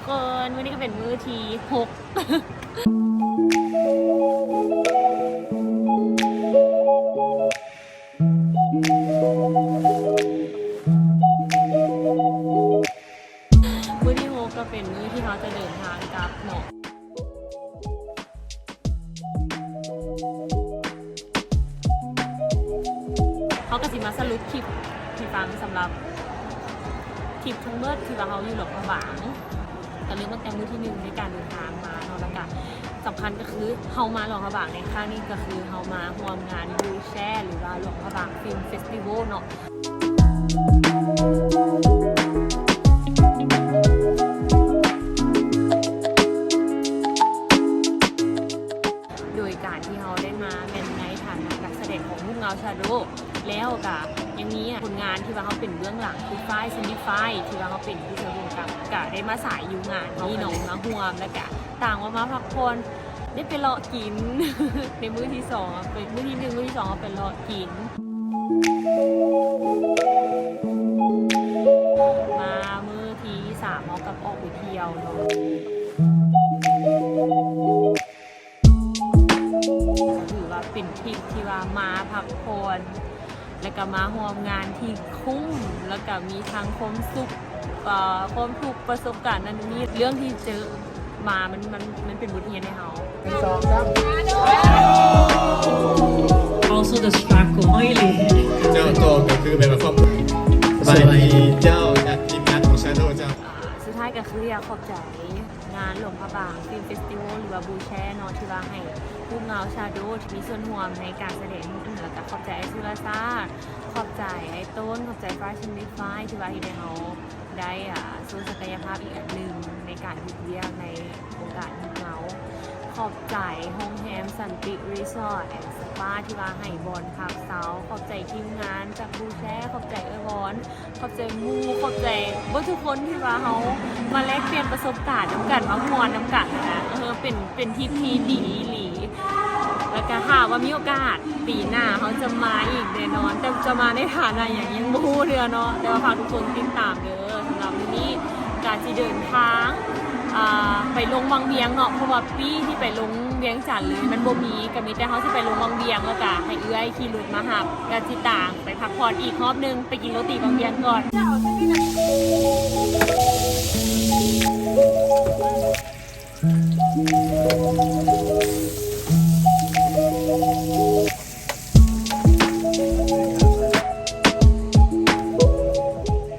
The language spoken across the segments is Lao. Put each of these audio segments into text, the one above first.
ກ່ອນ ມື້ນີ້ກໍເປັນມື້ທີຫົກ ມື້ທີຫົກກໍເປັນມື້ທີ່ເຮົາຈະເດີນທາງກັບເນາະ. ເຮົາກໍຊິມາສະຫຼຸບຄລິບໃຫ້ຟັງ ສຳລັບທຣິບທັງໝົດທີ່ວ່າເຮົາຢູ່ຫຼວງພະບາງ ກໍເລີ່ມຕັ້ງແຕ່ມື້ທີໜຶ່ງໃນການເດີນທາງມາເນາະ ແລ້ວກໍສຳຄັນກໍຄືເຮົາມາຫຼວງພະບາງໃນຄັ້ງນີ້ ກໍຄືເຮົາມາຮ່ວມງານ Blue Chair ຫຼືວ່າຫຼວງພະບາງ Film Festival ເນາະ. ໂດຍການທີ່ເຮົາໄດ້ມາແມ່ນໃນຖານະນັກສະແດງຂອງຮູບເງົາ Shadow ແລ້ວກະຍັງມີຜົນງານທີ່ວ່າເຮົາເປັນເບື້ອງຫຼັງ ຄື Fly Sandy Fly ທີ່ວ່າເຮົາເປັນຜູ້ຊ່ວຍຜູ້ກຳກັບ ກະໄດ້ມາສາຍຢູ່ງານນີ້ເນາະ ມາຮ່ວມ ແລ້ວກະຕ່າງວ່າມາພັກຜ່ອນ ໄດ້ໄປເລາະກິນ ໃນມື້ທີສອງ ເປັນມື້ທີໜຶ່ງ ມື້ທີສອງເຮົາໄປເລາະກິນ ມາມື້ທີສາມເຮົາກໍອອກໄປທ່ຽວເນາະ ກໍຖືວ່າເປັນທຣິບທີ່ວ່າມາພັກຜ່ອນ ແລ້ວກໍມາຮ່ວມງານທີ່ຄຸ້ມ ແລ້ວກໍມີທັງຄວາມສຸກ ເອີ ຄວາມທຸກ ປະສົບການນັ້ນນີ້ ເລື່ອງທີ່ເຈີມາ ມັນ ມັນ ມັນເປັນບົດຮຽນໃຫ້ເຮົາ. ໜຶ່ງ ສອງ ສາມ Also the struggle ເຈົ້າ ກໍຄືແບບວ່າຄວາມ ສະບາຍດີເຈົ້າ ຈາກທີມງານຂອງ Shadow ເຈົ້າ. ອ່າ ສຸດທ້າຍກໍຄືຢາກຂອບໃຈງານຫຼວງພະບາງ Film Festival ຫຼືວ່າ Blue Chair ເນາະ ທີ່ວ່າໃຫ້ຮູບເງົາ Shadow ມີສ່ວນຮ່ວມໃນການສະແດງ ແລ້ວກໍຂອບໃຈອ້າຍສຸລະຊາດ ຂອບໃຈອ້າຍຕົ້ນ ຂອບໃຈ Fly Sandy Fly ທີ່ວ່າເຮັດໃຫ້ເຮົາ ໄດ້ ອ່າ ໂຊສັກກະຍະພາບອີກອັນໜຶ່ງໃນການເຮັດວຽກໃນວົງການຮູບເງົາ. ຂອບໃຈໂຮງແຮມສັນຕິ Resort and Spa ທີ່ວ່າໃຫ້ບ່ອນພັກເຊົາ. ຂອບໃຈທີມງານຈາກ Blue Chair ຂອບໃຈເອື້ອຍວອນ ຂອບໃຈໝູ່ ຂອບໃຈເບິດທຸກຄົນທີ່ວ່າເຮົາມາແລກປ່ຽນປະສົບການນຳກັນ ມາມ່ວນນຳກັນນະ. ເອີ ເປັນ ເປັນທຣິບທີ່ດີອີ່ຫຼີ. ແລ້ວກະຖ້າວ່າມີໂອກາດ ປີໜ້າເຮົາຈະມາອີກແນ່ນອນ ແຕ່ຈະມາໃນຖານະຫຍັງຍັງບໍ່ຮູ້ເທື່ອເນາະ ແຕ່ວ່າຝາກທຸກຄົນຕິດຕາມເດີ. ສຳລັບມື້ນີ້ກະຊິເດີນທາງ ອ່າ ໄປລົງວັງວຽງເນາະ ເພາະວ່າປີ້ທີ່ໄປລົງວຽງຈັນເລີຍມັນບໍ່ມີ ກະມີແຕ່ເຮົາຊິໄປລົງວັງວຽງ ແລ້ວກະໃຫ້ເອື້ອຍຂີ່ລົດມາຮັບ ກະຊິຕາງໄປພັກຜ່ອນອີກຮອບໜຶ່ງ ໄປກິນໂຣຕີວັງວຽງກ່ອນ.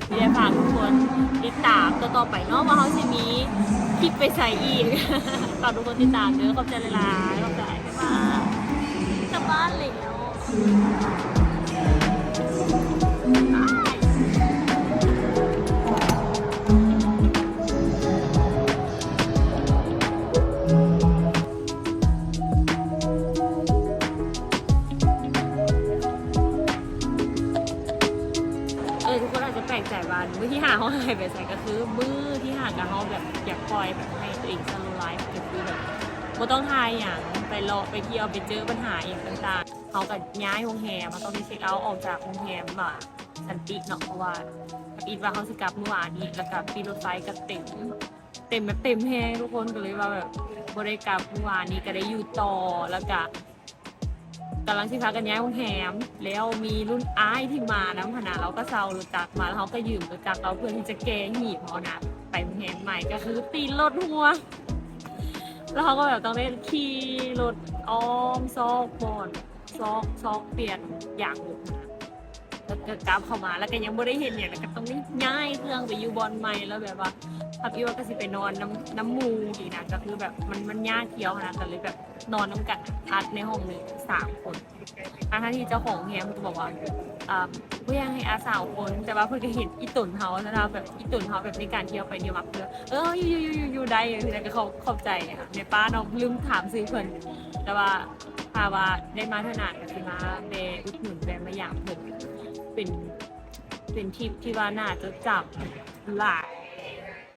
ເອີ ຢາກຝາກທຸກຄົນຕິດຕາມຕໍ່ໆໄປເນາະ ວ່າເຮົາຊິມີຄລິບໄປໃສອີກ. ຝາກທຸກຄົນຕິດຕາມເດີ. ຂອບໃຈຫຼາຍໆ. ຂອບໃຈ. ບາຍບາຍ. ກັບບ້ານເລີຍ. ເອີ ທຸກຄົນອາດຈະແປກໃຈວ່າມື້ທີຫ້າເຮົາຫາຍໄປໃສ ກໍຄືມື້ທີຫ້າກະເຮົາແບບຢາກປ່ອຍແບບໃຫ້ຕົວເອງ solo life ກໍຄືແບບບໍ່ຕ້ອງຖ່າຍຫຍັງ ໄປເລາະໄປທ່ຽວ ໄປເຈີບັນຫາອີ່ຫຍັງຕ່າງໆ. ເຮົາກໍຍ້າຍໂຮງແຮມ ເຮົາຕ້ອງໄດ້ເຊັກເອົາອອກຈາກໂຮງແຮມ ອ່າ ສັນຕິເນາະ ເພາະວ່າທຳອິດວ່າເຮົາຊິກັບມື້ວານນີ້ ແລ້ວກໍປີ້ລົດໄຟກໍເຕັມ ເຕັມແບບເຕັມແຮງທຸກຄົນ ກໍເລີຍວ່າແບບບໍ່ໄດ້ກັບມື້ວານນີ້ ກໍໄດ້ຢູ່ຕໍ່ ແລ້ວກໍກຳລັງຊິພາກັນຍ້າຍໂຮງແຮມ ແລ້ວມີລຸ້ນອ້າຍທີ່ມານຳຫັ້ນນະ ລາວກໍເຊົ່າລົດຈັກມາ ແລ້ວເຮົາກໍຢືມລົດຈັກລາວເພື່ອທີ່ຈະແກ່ຫີບເຮົານະ ໄປໂຮງແຮມໃໝ່ ກໍຄືຕີນລົດຮົ່ວ ແລ້ວເຮົາກໍແບບຕ້ອງໄດ້ຂີ່ລົດອ້ອມຊອກບ່ອນ ຊອກ ຊອກປ່ຽນຢາງລົດຫັ້ນນະ ແລ້ວກໍກັບເຂົ້າມາ ແລ້ວກໍຍັງບໍ່ໄດ້ເຮັດຫຍັງ ແລ້ວກໍຕ້ອງໄດ້ຍ້າຍເຄື່ອງໄປຢູ່ບ່ອນໃໝ່ ແລ້ວແບບວ່າ ທຳອິດວ່າກໍຊິໄປນອນນຳ ນຳໝູ່ຊີ້ນະ ກໍຄືແບບມັນ ມັນຍາກທ່ຽວຫັ້ນນະ ກໍເລີຍແບບນອນນຳກັນ ອັດໃນຫ້ອງໜຶ່ງສາມຄົນ ທັງໆທີ່ເຈົ້າຂອງໂຮງແຮມເພິ່ນກໍບອກວ່າ ອ່າ ບໍ່ຢາກໃຫ້ອັດສາມຄົນ ແຕ່ວ່າເພິ່ນກໍເຫັນອີ່ຕົນເຮົາຫັ້ນນະ ແບບອີ່ຕົນເຮົາແບບໃນການທ່ຽວໄປທ່ຽວມາ ເພິ່ນ ເອີ ຢູ່ໆໆໆ ຢູ່ໄດ້ ຈັ່ງຊີ້ນະ ກໍຂອບ ຂອບໃຈແມ່ປ້າເນາະ ລືມຖາມຊື່ເພິ່ນ ແຕ່ວ່າ ຖ້າວ່າໄດ້ມາເທື່ອໜ້າກໍຊິມາແວ່ອຸດໜູນ ແວ່ມາຢາມເພິ່ນ ເປັນ ເປັນທຣິບທີ່ວ່າໜ້າຈົດຈຳຫຼາຍ.